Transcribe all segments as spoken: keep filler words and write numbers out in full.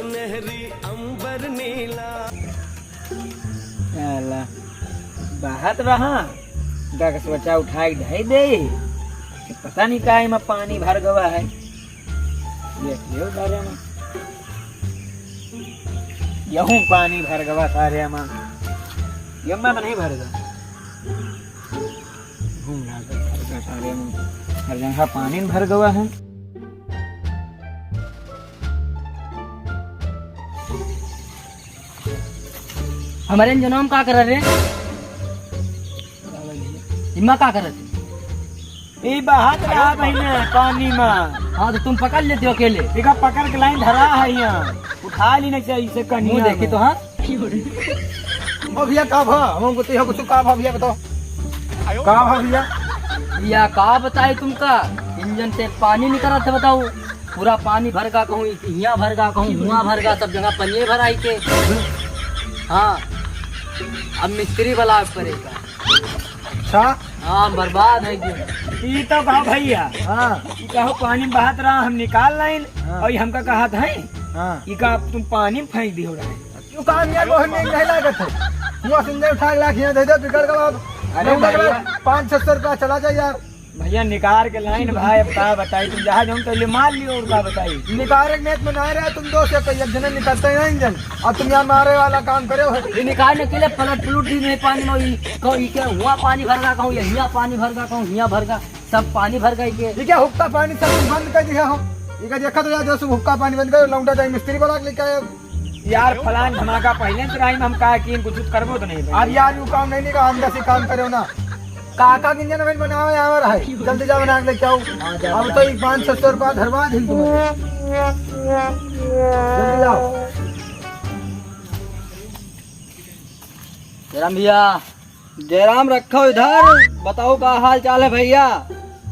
नहरी अंबर नीला। साला, बहत रहा, गगसवचा उठाए के धइ दे। पता नहीं काहे में पानी भर गवा है। देखियो सारे में। यहूँ पानी भर गवा सारे में। यम्मा तो नहीं भर गवा। घूम रहा था, भर गया सारे में। हर जगह पानी भर गवा है। हमारे इंजनवा में का करत रे? इम्मा का करत? ई बहात रहा बहिने पानी में। हाँ, तो तुम पकड़ लेते हो अकेले। देखा, पकड़ के लाइन धरा है यहाँ। उठा ली नहीं चाहिए इसे कनिया मुँह देखी में। तो, हाँ। ओ भैया, का भा? हम हमको तो यहाँ कुछ का भा भैया, बताओ। का भा भैया? या का बताई तुमका? इंजन से पानी निकलत है, बताओ। पूरा पानी भर गा कहूँ, हियाँ भर गा कहूँ, हुआँ भर गा, सब जगह पनिये भराई के। हाँ, अब मिस्त्री बुलावे पड़ेगा। अच्छा। हाँ, बर्बाद है कि। ई तो कहा भैया। हाँ। ई कहो पानी बहत रहा, हम निकाल लाइन, हाँ। और ई हमका कहत है। हाँ। ई का तुम पानी में फेंक दियो रहे। क्यों काम यार, वो हमें नहीं लागत है। हुआँ से इंजन उठा के लाके यहाँ दे दे, बिगड़ गवा अब। अरे लौंडा के भैया। पाँच छह सौ रुपया चला जाए यार। भैया निकार के लाइन भाई, अब का बताई, तुम जहाँ जाऊँ तो ले मार लियो और का बताई। निकार के मेत में ना रहे तुम दो से, तो एक जने निकलते ही नहीं इंजन। अब तुम यहाँ मारे वाला काम करे हो। ये निकार ने के लिए पलट पलट दी नहीं पानी में, ई को ई के हुआँ पानी भर गा कहूँ, या हियाँ पानी भर गा कहूँ, हियाँ भर गा, सब पानी भर गा ई के। ठीक है, हुक्का पानी सब बंद कर दिया हो। ये का देखा तो यार, जो सब हुक्का पानी बंद करो, लौंडा जाए मिस्त्री बुला के लेके आए। यार, फलान धमाका पहले से रही, हम कहा कि इनको कुछ करबो तो नहीं भाई। अब यार, यू काम नहीं निका, हम जैसे काम करे हो ना। काका के इंजन में बनाओ यार, है। जल्दी जाओ, बना के लेके आओ। हाँ, जा, अब बना। तो ये पाँच छह सौ रुपया धरवा दिन तुम्हें। जल्दी लाओ। जयराम भैया। जयराम, रखो इधर, बताओ का हाल चाल है भैया?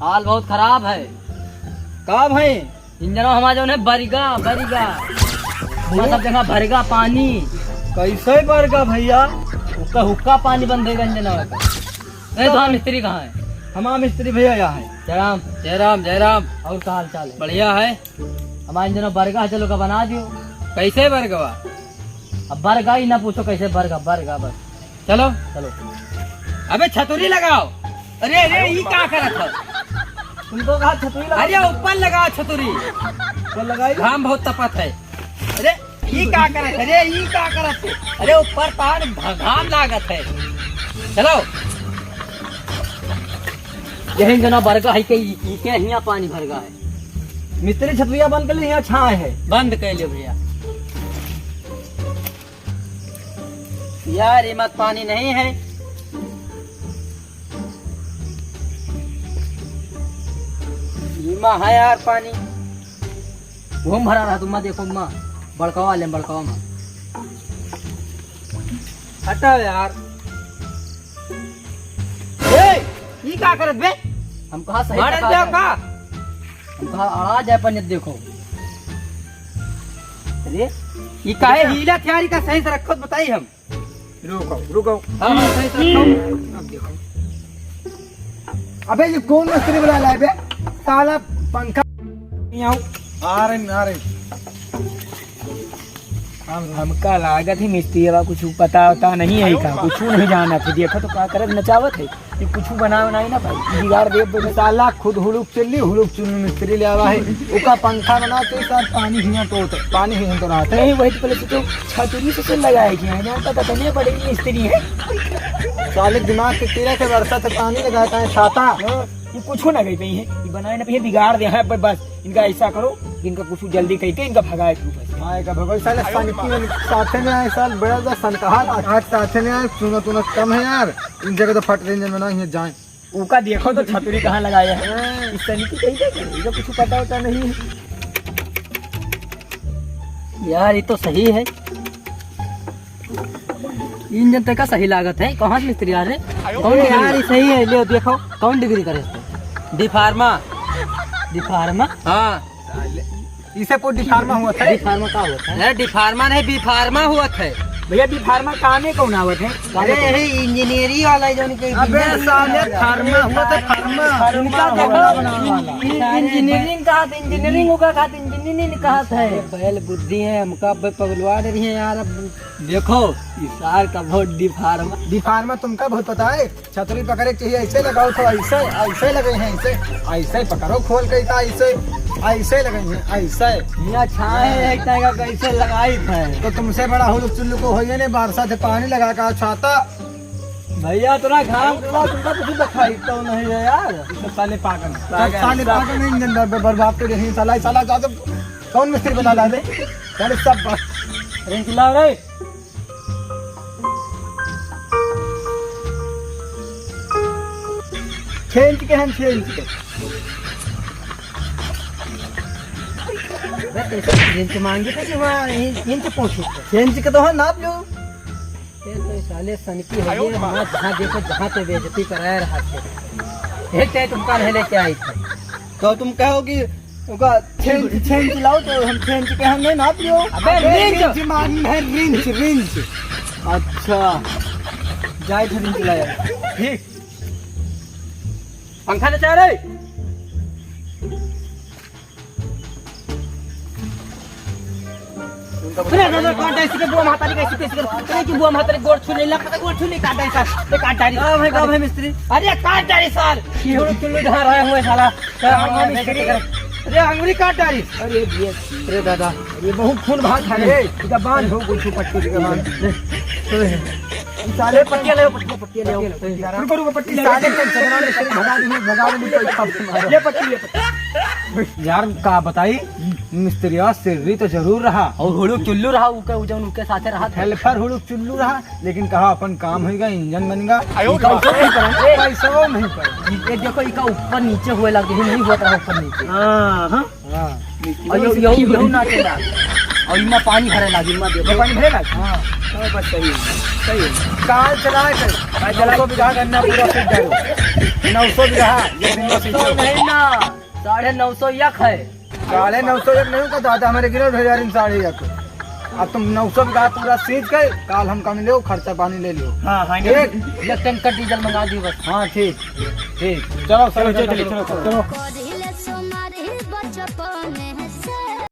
हाल बहुत खराब है। का भाई? इंजनवा हमारा जौन है बरिगा, बरिगा। मतलब जगह भरिगा पानी। कैसे बरिगा भैया? उसका हुक्का पानी बंधेगा इंजनवा का। नहीं तो हम मिस्त्री कहाँ है? हमारा मिस्त्री भैया यहाँ है। जयराम। जयराम, जयराम। और का हाल चाल है? बढ़िया है। हमारा इंजनवा बरिगा है, चलो का बना दियो। कैसे बरिगवा? अब बरिगा ही ना पूछो कैसे बरिगा, बरिगा बस। चलो। चलो। अबे छतुरी लगाओ। अरे, अरे, ई का करत है? तुमको कहा छतुरी लगाओ? अरे, ऊपर लगाओ छतुरी। ऊपर लगाई? घाम बहुत तपत है। अरे, ई का करत है? अरे, ई का करत है? अरे, ऊपर पहाड़ घ-, घाम लागत है। चलो। यही जना बरगा है के ई, ई के हियाँ पानी भरगा है। मिस्त्री छतुरिया बंद कर ले, हियाँ छाँह है। बंद कर ले भैया। यार, ये मत पानी नहीं है। ये मा है यार पानी। घूम भरा रहा तुम, देखो मा। बड़कावा ले, बड़कावा मा। हटाओ यार। ए, ई का करत बे? हम कहा सही मारत टका बे है। का? हम कहा अड़ा जाए पंडित देखो। अरे, ई काहे हीला तैयारी का सही से रखो तो बताई हम। रुको, रुको। हाँ, हाँ, सही से रखो। अब देखो। अबे ये कौन मिस्त्री बुला लाए बे? साला पंखा नहीं आऊ। आ रहे, आ रहे। हम, हमका लागत है मिस्त्री बा कुछ पता होता नहीं है का, कुछ नहीं जाना। फिर देखो तो का करत नचावत है। ये कुछ बना बनाई ना पाई, बिगाड़ दे दो। साला खुद हुलुक चुल्ली, हुलुक चुल्ली मिस्त्री ले आवा है। ओका पंखा बना तो सार पानी हियाँ तो होता, पानी हियाँ तो रहता है। नहीं, वही तो पहले सोचो, छतुरी से लगाए कि है, जानता था, तने बड़े मिस्त्री है। साले दिमाग के तेरह के वर्षा से पानी लगाता है, छाता। हाँ, ये कुछ ना गई पाई है, ये बनाए ना पाई है, बिगाड़ दे है, ब-, बस। इनका ऐसा करो कि इनका कुछ जल्दी कह के इनका भगाए के ऊपर से। हाँ, इनका भगाओ। साले सनकी में साथे में आए, साल बड़ा बड़ा सनकहा। आज साथे में आए, सुनो, सुनो, कम है यार। इन जगह तो फट रही है, ना ये जाए। उका देखो तो छतरी कहाँ लगाए है। हाँ। इस सनकी कहीं देखे, इनका कुछ पता होता नहीं है। यार, ये तो सही है। इंजन तक का सही लागत है। कहाँ से मिस्त्री आ रहे? कौन ए डिग्री? यार, ये सही है, ले देखो, कौन डिग्री करे इसको? डी फार्मा। डी फार्मा? हाँ। इसे को डी फार्मा हुआ था? डी फार्मा का हुआ था? अरे, डी फार्मा नहीं, बी फार्मा हुआ था। भैया, बी फार्मा कामे कौन आवत है? अरे, यही इंजीनियरिंग वाला है, जो उनके अबे, इंजीनियरिंग साले, वाला। फार्मा हुआ था, फार्मा। इनका देखो, बनाने वाला। इंजीनियरिंग का था, इंजीनियरिंग होगा, का था, इंजीनियरिंग। नहीं, नहीं कहत है। अरे बैल बुद्धि है, हमका अब पगलवा दे रही है यार। अब देखो, इस सार का बहुत डिफार्मा। डिफार्मा तुमका बहुत पता है, छतरी पकड़े के चाहिए, ऐसे लगाओ तो ऐसे, ऐसे लगे हैं, ऐसे, ऐसे पकड़ो खोल के, इतना ऐसे, ऐसे लगे हैं, ऐसे। यहाँ छाए है, एक टाइम का कैसे लगाई है। तो तुमसे बड़ा हुलुक चुल्लू को होइए ने, बारसा से पानी लगा का छाता। भैया, इतना घाम पड़ा, तुमको कुछ दिखाई तो नहीं है यार। साले पागल। साले पागल नहीं, इंजन बर-, बर्बाद कर रहे हैं, साला, साला, साला, कौन मिस्त्री बता ला दे? साले सब बा-, रिंकला रे। छह इंच के हैं, छह इंच के। बे, कैसे छह इंच मांगे थे कि वहाँ इन-, इंच पहुँचे? छह इंच के तो है, नाप लो। ये तो साले सनकी है, ये वहाँ जहाँ देखो, जहाँ पे बेइज्जती कराए रहा थे। ये ते तुमका नहीं लेके आई थे। तो तुम कहो कि उनका छह इंच, छह इंच लाओ, तो हम छह इंच के हम नहीं नाप लियो। अबे, अबे, रिंच। रिंच मान है, रिंच, रिंच। अच्छा, जाए थे रिंच लाया। ठीक। पंखा ले चाह रहे। अरे, अरे, अरे, काट दे, इसके बुआ महतारी का, इसके, इसके, अरे, की बुआ महतारी गोड़ छू ले, लग, गोड़ छू ले, काट दे, सर, ये काट डारी। का भाई, का भाई मिस्त्री? अरे, काट डारी, सर। ये हुलुक चुल्लू ढा रहा है, हुए साला। सर, हम, हम मिस्त्री कर। अरे, अंगुरी काट डारी। अरे, ये, अरे दादा, ये बहुत खून भाग है रे। ए, इधर बांध हो, कुछ पट्टी, इधर बांध। साले पट्टियाँ ले, पट्टी, पट्टी ले, पट्टी ले। रुको, रुको, पट्टी ले। साले के झगड़ा में से भगा दूँ, भगा दूँ, कोई खप से मारो। ये पट्टी, ये पट्टी। यार, का बताई, मिस्त्रिया सिर्री तो जरूर रहा। और हुलुक चुल्लू रहा, उके, उ जौन उके साथे रहा था। हेल्पर हुलुक चुल्लू रहा, लेकिन कहा अपन काम होइगा, इंजन बनिगा। आयो इनका ऊपर नहीं पड़ा, पैसा नहीं पड़ा। ये देखो, इका ऊपर नीचे हुए लगे, नहीं हुआ था ऊपर नीचे। हाँ, हाँ। हाँ। और यो, यो, यो ना चला। और इमा पानी भरे लागी, इमा देखो। पानी भरे लागी? हाँ। हाँ, बस सही है, सही है। काल चला के, भाई, चला। नौ सौ बीघा गन्ना पूरा सींच डालो। नौ सौ बीघा, ये दिन में सींचो। नहीं ना, साढ़े नौ सौ यक है। साढ़े नौ सौ यक नहीं होता दादा, हमारे गिरो ढेर साढ़े यक। अब तुम नौ सौ बीघा पूरा सींच के, काल हमका मिलो, खर्चा पानी ले लियो। हाँ, हाँ, ठीक? एक टैंकर डीजल मंगा दियो बस। हाँ, ठीक, ठीक। चलो, चलो, चलो, चलो, चलो।